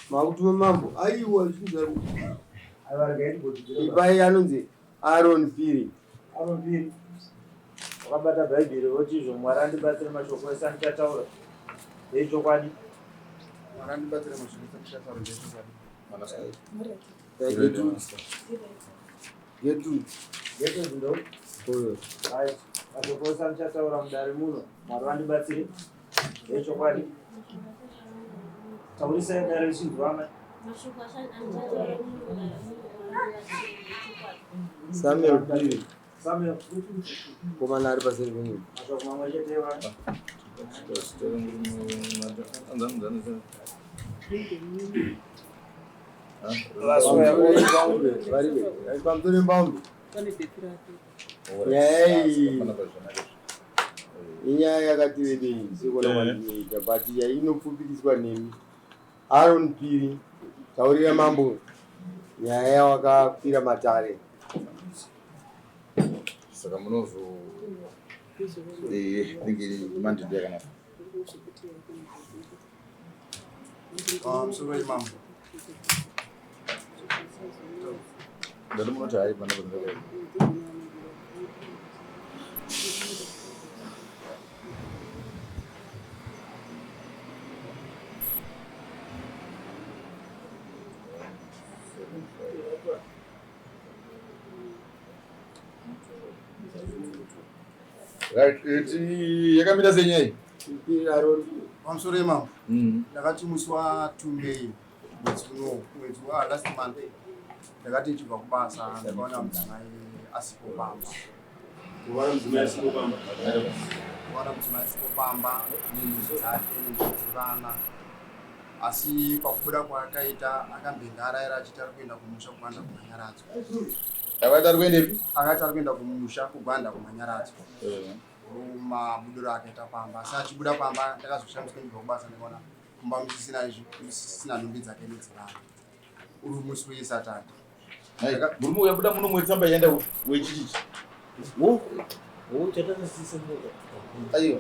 Makutuma mambo aiwa ipai anonzi Aaron Phiri. Aaron Phiri wakabata bhaibheri voti izvo Mwari andibatsire mashoko ese andichataura ndeechokwadi. Mwari andibatsire mashoko ese andichataura ndeechokwadi. Gertrude. Gertrude ndo. Oyo. Right. Mashoko ese andichataura mudare muno Mwari vandibatsire ndeechokwadi. Taurisai dare richinzwa amai. Samuel Phiri. Samuel. Komana ari paseri penyika. Mashoko mamwe chete iwayo. Pamusoro pembaumbe. Nyaya iyi inyaya yakati rebei sekuona kwandinoita but yainopfupikiswa nemi. Aaron Phiri, taurira mambo nyaya yawakakwira matare. Saka munozo eh nenge manje ndiyo yakanaka. Pamusoro imambo. Ndati munoti hayi pana pana. Right, iti yakamira sei nyaya iyi? Phiri Aaron. Pamusoro imambo. Ndakati musi wa 2 May mwedzi uno mwedzi wa last month ndakati ndichibva kubasa ndakaona mudzimai asipo pamba. Kuona mudzimai asipo pamba. Kuona mudzimai asipo pamba nenhumbi dzake nenhumbi dzevana. Asi pakubuda kwaakaita akambenge arayira achiti ari kuenda kumusha kuGwanda kuManyaradzo. Akati ari kuendepi? Akati ari kuenda kumusha kuGwanda kuManyaradzo. Mabudiro akaita pamba asi achibuda pamba ndakazoshamiswa ndichibva kubasa ndikaona kumba musisina musisina nhumbi dzake nedzevana. Uri musi weSaturday. Murume uyu abuda muno mwetsamba yaenda wechichichi. Wo? Wo chatakasisa mbuka. Aiwa.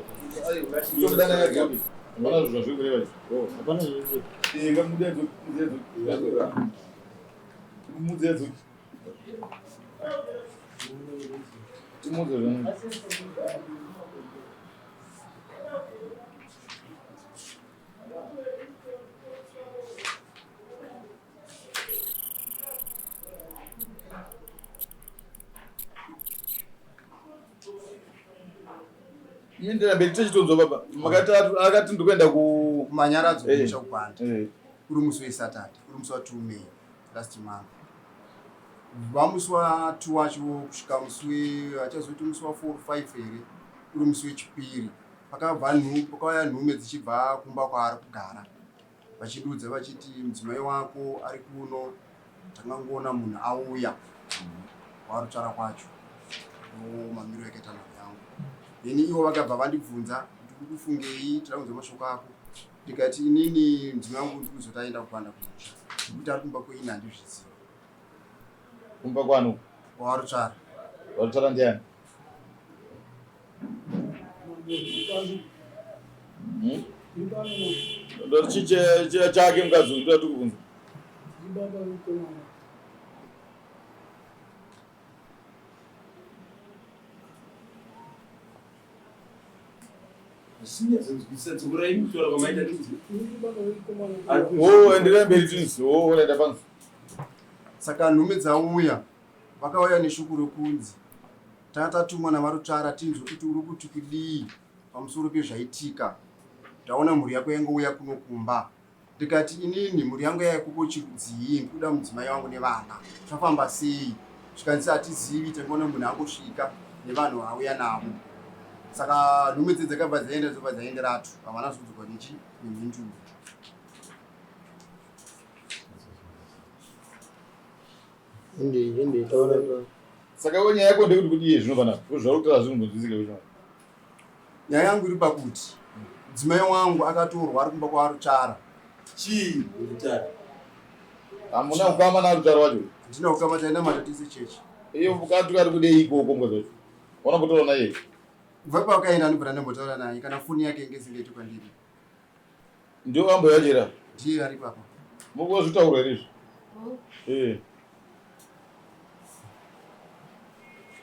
Aiwa. Tobudana yadzoki. Hapana zvazviri kureva izvi. Hapana zviri. Eh, ngamude yadzoki, mudze yadzoki. Mudze yadzoki. Timudze zvanu. Iye mberi tichitonzwa baba. Makati akati ndikuenda ku Manyaradzo kumusha kuGwanda. Uri musi weSaturday, uri musi wa 2 May last month. Kubva musi wa 2 wacho kusvika musi we achazoti musi wa 4 5 here uri musi wechipiri. Pakabva nhu pakauya nhume dzichibva kumba kwaari kugara. Vachidudza vachiti mudzimai wako ari kuno takangoona munhu auya kwarutsvara kwacho ndo mamiro akaita nhau yangu. Then ivo vakabva vandibvunza kuti uri kufungei tira kunzwa mashoko ako ndikati inini mudzimai wangu ndiri kuzoti aenda kuGwanda kumusha nekuti ari kumba kweini handizvizivi. Kumba kwanu? Kwarutsvara. Varutsvara ndiani? Ndoti chake mukadzi uyu ndoda tikubvunza. Oh, endelea mberi tinzi. Oh, unaenda panzi. Saka nhume dzauya vakauya neshoko rokunzi tanga tatumwa naVaRutsvara tinzwe kuti uri kuti kudii pamusoro pezvaitika. Taona mhuri yako yangouya kuno kumba. Ndikati inini mhuri yangu yaikuko chirudzii ndikuda mudzimai wangu nevana. Zvafamba sei? Zvikanzi hatizivi tangoona munhu angosvika nevanhu vaauya navo. Saka nhume dze dzakabva dzaenda dzobva dzaenderatu havana zodzoka nechi nemhinduro. Saka iwe nyaya yako ndekuti kudii zvino panapa? Zvauri kutaura zvinonzwisika izvo. Nyaya yangu iri pakuti mudzimai wangu akatorwa ari kumba kwaRutsvara. Chii Rutsvara? Hamuna ukama naRutsvara wacho? Handina ukama, tainamata tese chechi. Iyo mukadzi ari kudei ikoko mukadzi wacho? Wanombotaura naye? Kubva pawakaenda anobva ndambotaura naye kana foni yake inge isingaiti kwandiri. Ndio ambo yachera. Ndiye ari papa. Mukuzvitaura here izvi? Eh.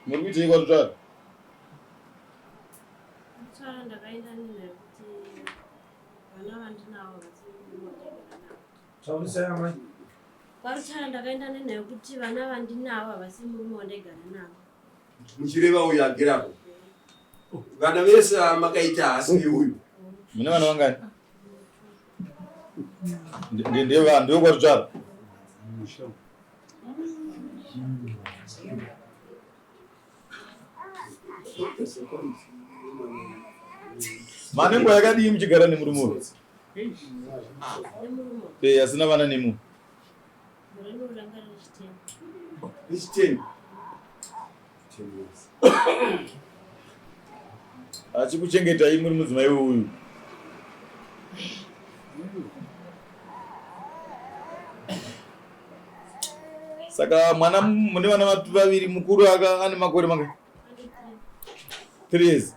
Muri kuitei kwaTutsvara? Tutsvara ndakaenda nina yekuti vana vandinavo vasindinotengera navo. Taurisai amai. KwaRutsvara ndakaenda nina yekuti vana vandinavo havasi murume wandaigara navo. Muchireva uyu agerapo. Vana vese makaita haasi uyu. Mune vana vangani? Ndeva ndokwaTutsvara. Mane nguva yakadii muchigara nemurume uyu? Eh, asina vana nemu. Achikuchengetai muri mudzimai uyu. Saka mwana mune vana vaviri mukuru aka ane makore mangani? 3 years.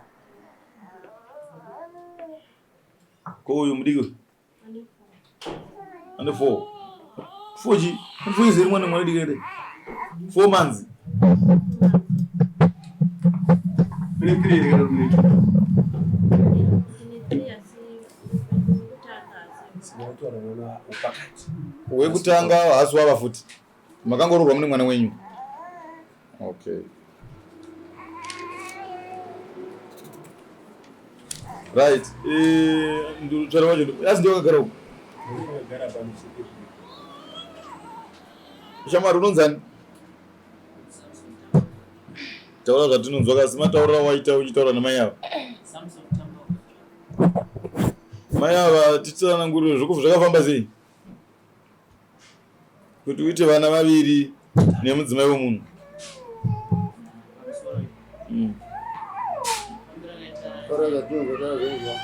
Ko uyu mudiki ane 4. 4 chi? 4 years here mwana mwana diki here? 4 months. Mune 3 here kana mune Wekutanga haasi wava futi. Makangoroorwa mune mwana wenyu. Okay. Right. Eh, ndutsvara wacho asi ndiwe wakagara uko. Shamwari unonzani? Taura zvatinonzwa kasi mataurira waita uchitaura namai ava. Mai ava titsanangurire zvokubva zvakafamba sei? Kuti uite vana vaviri nemudzimai wemunhu. Taura zvatinonzwa, taura zvatinonzwa.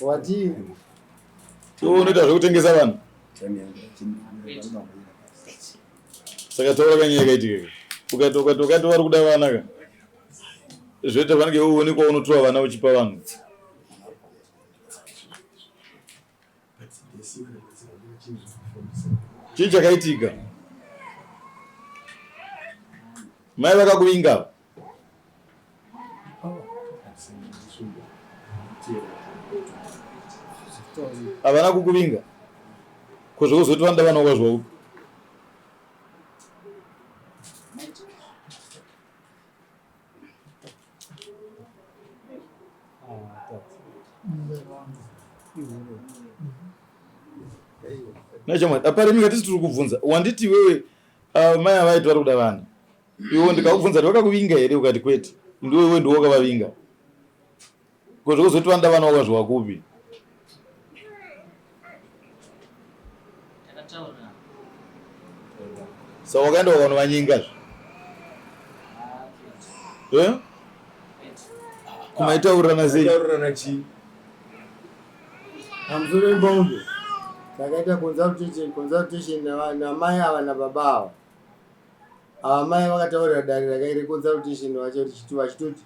Watii? Iwe unoita zvekutengesa vanhu. Saka taura kanyaya yakaitika. Ukati ukati ukati vari kuda vana ka. Zvoita vanenge iwe uonekwa unotora vana uchipa vanhu. Chii chakaitika? Mai vakakuvinga. Havana kukuvinga. Ko zvekuzoti vanoda vana wakazwa upi? Nachamwari, apa rimi katisi tiri kubvunza. Wanditi iwewe uh, mai avaiti vari kuda vana. Iwe ndikakubvunza kuti vakakuvinga here ukati kwete. Ndiwe iwe ndiwe wakavavinga. Ko zvekuzoti vanoda vana wakazviwa kupi? Saka wakaenda ukanovanyinga zve? Eh? Kumaitaurirana sei? Taurirana chii? Pamusoro pebonde takaita consultation consultation namai ava nababa ava. Ava mai vakataurira dare rakaire consultation vacho richiti vachitoti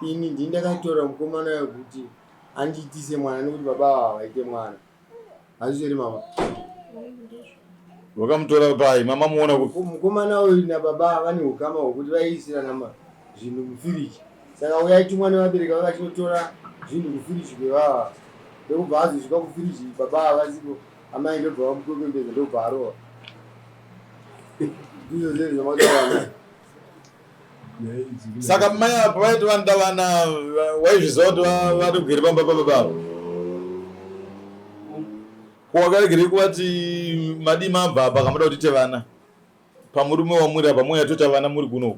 ini ndini ndakatora mukomana uyo kuti andiitise mwana nekuti baba ava havaite mwana. Hazvizvo here mama? Vakamutora pai mama muona kupi? Mukomana uyu nababa vane ukama hwekuti vaiisirana zvinhu mufiriji saka uyo aitumwa nevabereki vake achinotora zvinhu kufiriji kwevava ndokubva azosvika kufiriji baba havasipo amai ndobva vamukwekwenbeza ndobva arova ndizvo zvee zvamataura. Saka mai apa vaiti vanoda vana waizviziva kuti vari kugere pamba pababa ava? Ko wakaregerei kuvati madii mabva apa kamuda kuti tiite vana pamurume wamuri apa mouya toita vana muri kuno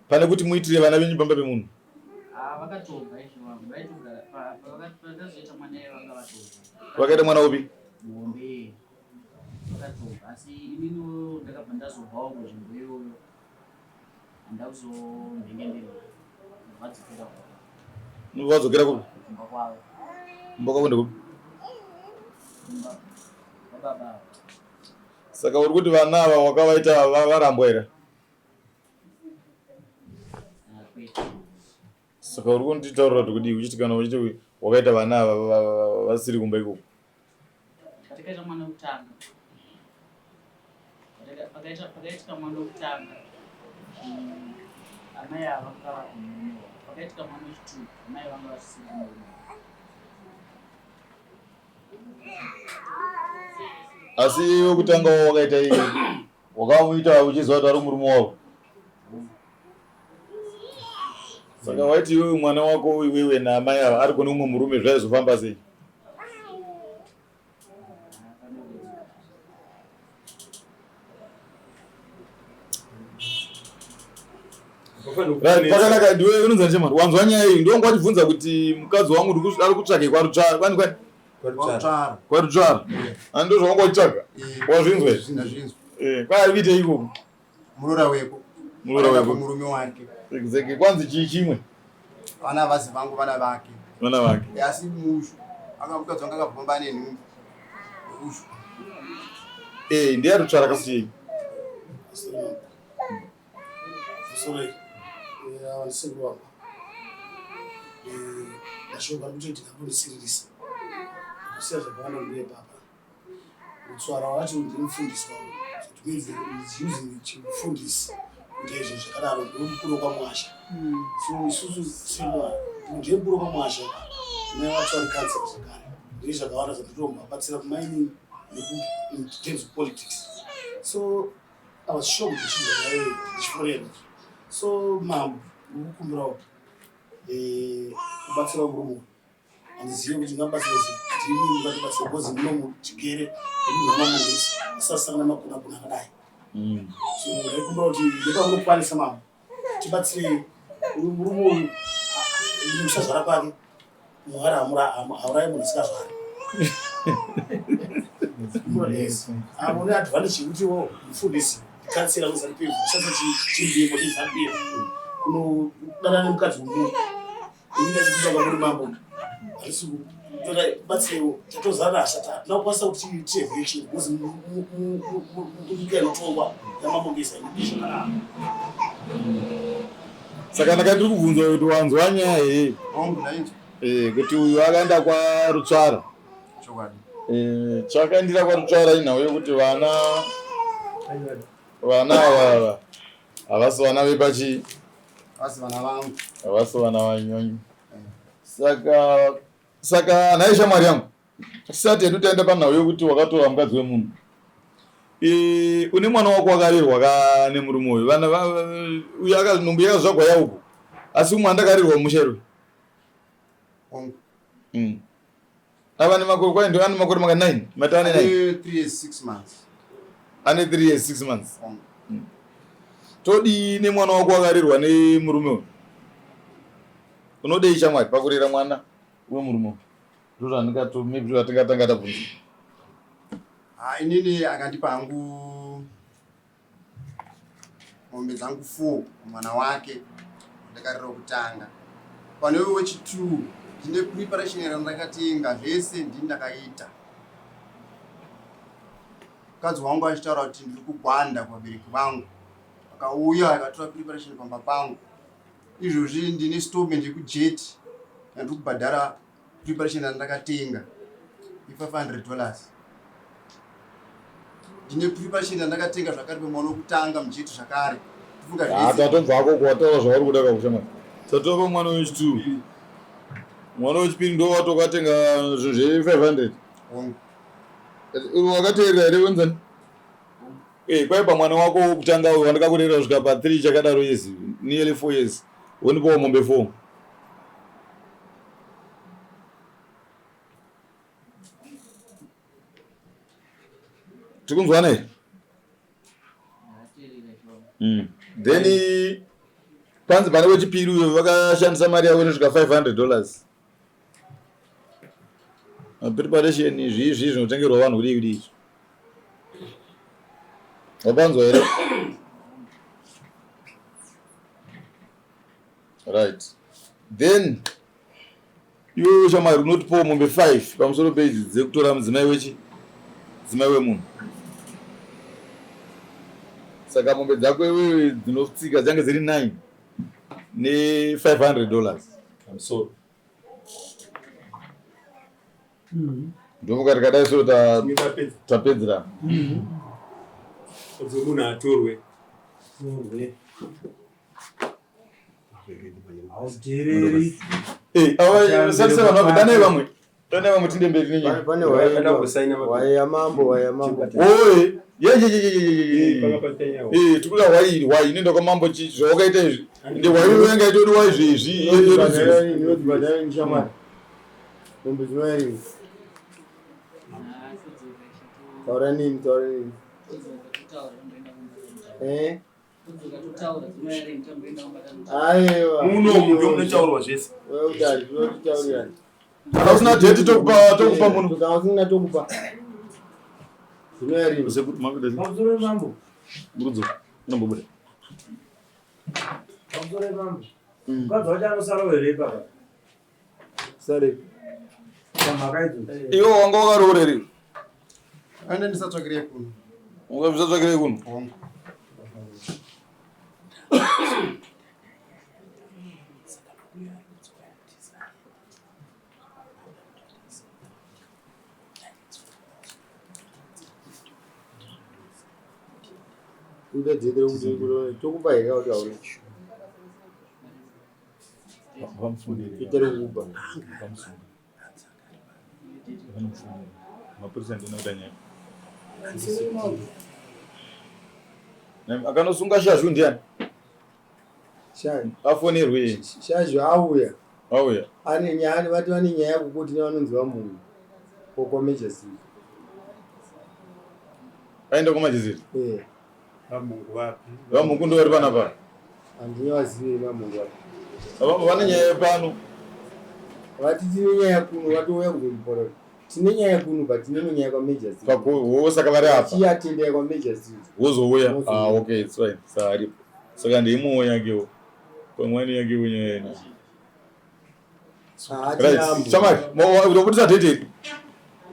pane kuti muitire vana venyu pamba pemunhu? Vakaita mwana upi? Asi inini ndakabva ndazobvawo kunzvimbo iyoyo handakuzomhengenderera vadzokera Vadzokera kupi? Kumba kwavo. Kumba kwavo ndekupi? Kumba kwababa. Saka uri kuti vana ava wakavaita varambwa here? Saka uri kunditaurira kuti kudii uchiti kana uchiti wakaita vana ava vasiri kumba ikoko? Takaita mwana wekutanga. Pakaitika mwana wekutanga amai ava vanga vakumurume pakaitika mwana wechitwo amai vanga vasisiri kumurume. Asi wekutanga wakaita iye wakamuita uchiziva kuti ari murume wavo saka waiti iwewe mwana wako iwewe naamai ava ari kune umwe murume zvaizofamba sei? Pakanaka ndiwe unonzi chemari wanzwa nyaya iyi ndiwe wachibvunza kuti mukadzi wangu ari kutsvake kwarutsvara kwani kwani kwarutsvara ani ndo zvawanga uchitsvaga wazvinzwa izvi eh, kwai ari kuita ikoko muroora weko muroora weko murume wake exactly kwanzi chii chimwe vana vasi vangu vana vake vana vake eh, asi mushu akamukadzi wanga akabvumba nenhumbu ushu eh ndiye arutsvara kasi Sorry. Eh, ava ndisekuru vangu. Eh, mashoko ari kutoitika kundisiririsa. Ndasiya zvakawanda ndiye papa. Mutswara wacho ndimufundisi wangu. So it means he's using chimufundisi kuti izvo zvakadaro ndomukuru kwamwasha. So isusu sema ndiye mukuru kwamwasha. Mai vacho vari council zvakare. Ndine zvakawanda zvandinobatsira kumining neku in terms of politics. So I was shocked ndichizwa ndichiforera. So mambo ndikukumbirawo eh kubatsira murume uyu. Handizive kuti ndingabatsira sei. Ndimi mungatibatsira because muno tigere nemunhu asasangana makuna kuna akadai. So ndaikumbira kuti nepamunokwanisa mambo tibatsirei uyu murume uyu nekusazvara kwake Mwari haurayi munhu asingazvari. Avo ne advantage yekuti wo mufundisi kansela weZanu PF kushandisa chimbiko cheZanu PF kunodanana nemukadzi wemunhu. Ini ndachikuda kwamuri mambo handisi kutora batsirewo tatozara hasha hatina kukwanisa kuti tiite election because munyika inotongwa yamambo Ngeza inodii zvakanaka. Saka ndakati ndiri kubvunzwa kuti wanzwa nyaya here? Hongu ndainzwa. Eh, kuti uyu akaenda kwaRutsvara. Chokwadi. Eh, chakaendera kwaRutsvara inhau yekuti vana vana ava havasi vana vepachi Havasi vana vangu. Havasi vana vanyonyi. Saka saka nhai shamwari yangu. Tisati hedu taenda panhau yekuti wakatora mukadzi wemunhu. E, une mwana wako wakarerwa ka nemurume uyu. Vana uyu aka nhumbu yakazvagwa yauko. Asi umwe andakarerwa mumusha here? Hongu. Ava nemakore kwai ndo ane makore maka 9, mati ane 9. Ane 3 years 6 months. Ane 3 years 6 months. Hongu. Todii nemwana wako wakarerwa nemurume uyu? Unodei shamwari pakurera mwana wemurume uyu? Ndozvandingato maybe zvatingatanga tabvunza. Ah, inini akandipa hangu mombe dzangu 4 mwana wake ndakarira kutanga pane uyu wechi2 ndine preparation yandakatenga zvese ndini ndakaita mukadzi wangu achitaura kuti ndiri kugwanda kuvabereki vangu akauya akatora preparation pamba pangu izvozvi ndine stallment yekujeti yandiri kubhadhara preparation yandakatenga i500 dollars ndine preparation yandakatenga zvakare pamwana wekutanga mujeti zvakare ah, tatobva ako kuwataura zvauri kuda kakushama tatova mwana wechitwo mwana wechipiri ndo watokatenga zvinhu zve 500 wakateerera here wenzani Eh, kwai pamwana wako wokutanga uyu wandakakurera kusvika pa 3 chakadaro years nearly 4 years wondipawo mombe 4 tikunzwana here Then panzi pane wechipiri uyo vakashandisa mari yavo inosvika 500 dollars preparation zvii zvii zvinotengerwa vanhu kudii kudii izvi wapanzwa here right then iwewe shamwari unotipawo mombe 5 pamusoro peidzi dzekutora mudzimai wechi mudzimai wemunhu. Saka mombe dzako iwewe dzinotsika dzange dziri 9 ne 500 dollars. Pamusoro. Ndofunga tikadai so tapedzerana. Kuti munhu atorwe. Hauteereri. Eh, ava sati vanhu vabve danai vamwe. Danai vamwe tiende mberi nenyaya. Pane Vakada kusaina mapepa. hwai yamambo hwai yamambo. Oye. Ye ye ye ye ye Panga ye. paita nyaya. Eh, tikuda hwai iri hwai inoenda kwamambo chi zvawakaita izvi. Ende hwai yanga itori hwai zvezvi. Inotibhadhara nini shamwari? Mombe dzinouya rini? Taura nini, taura nini. Eh? Aiwa. Muno umu ndomunotaurwa zvese. Wewe utari, tinotitaurirana. Kana usina date tokupa tokupa munhu. Kana usina tokupa. Dzinouya rini? Sekuru makuda sei? Pamusoro pamambo. Murudzo. Inombobuda. Pamusoro pamambo. Mukadzi wacho anosarawo here ipapa? Sorry. Pamhaka idzodzo. Iwe wanga wakaroora here? Ande ndisatsvakirei kuno. Ungatsvakirei kuno? Hongu. Kuda date rekuti tokupa here kana kuti hauna? Ita rekukupa. Mapurisa ndina kuita nyaya. Akanosunga shazhu ndiani? Shazhu. Afonerwe. Shazhu auya. Auya. Ane nyaya vati vane nyaya yekuti nevanonzi vamunhu. Kwa Major City. Aenda kwa Major City. Eh. Vamungu vapi? Vamungu ndo vari panapa. Handinovazivi vamungu vapi. Vane nyaya pano. Vati tine nyaya kuno vatouya kuzondiporora. Tine nyaya kuno but tine nyaya kwa Major City. Pakuwo saka vari apa. Chiatenda kwa Major City. Wozouya. Ah okay, it's fine. Saka aripo. Saka ndeimwewo yakewo. Pamwani yakewo nyaya ino. Right. Chamari, ndobudisa date iri.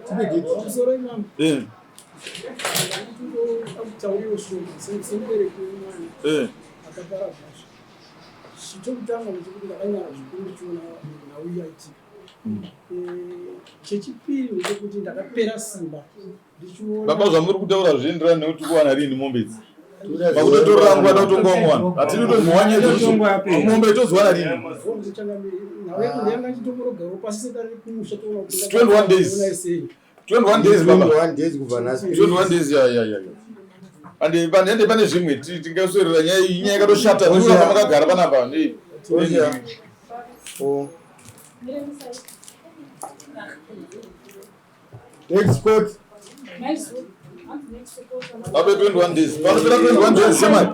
Tipe date. Pamusoro imambo. Eh. Akutauriwo shoma semubereki wemwana Eh. akapara zvazvo. Chekutanga ndechekuti ndakanyara zvikuru ndichiona nhau iyi yaitika. Chechipiri ndechekuti ndakapera simba ndichiona Baba zvamuri kutaura zvienderana nekuti kuwana rini mombe idzi. Makutotorera nguva da kutonga vamwe vanhu. Hatidi kutombowa nyaya idzodzo. Mombe tozowana rini? Nhau yangu ndeyanga ndichitomborogarawo pasi sedare rekumusha toona kuti 21 days. ndingaona sei. 21 days baba. 21 days kubva nhasi. 21 days ya ya ya. Ande pane pane zvimwe tingaswerera nyaya iyi nyaya yakatoshata. Ndikuona makagara panapa. Ndi. Osia. Oh. Next court. Ape 21 days. Panopera 21 days shamari.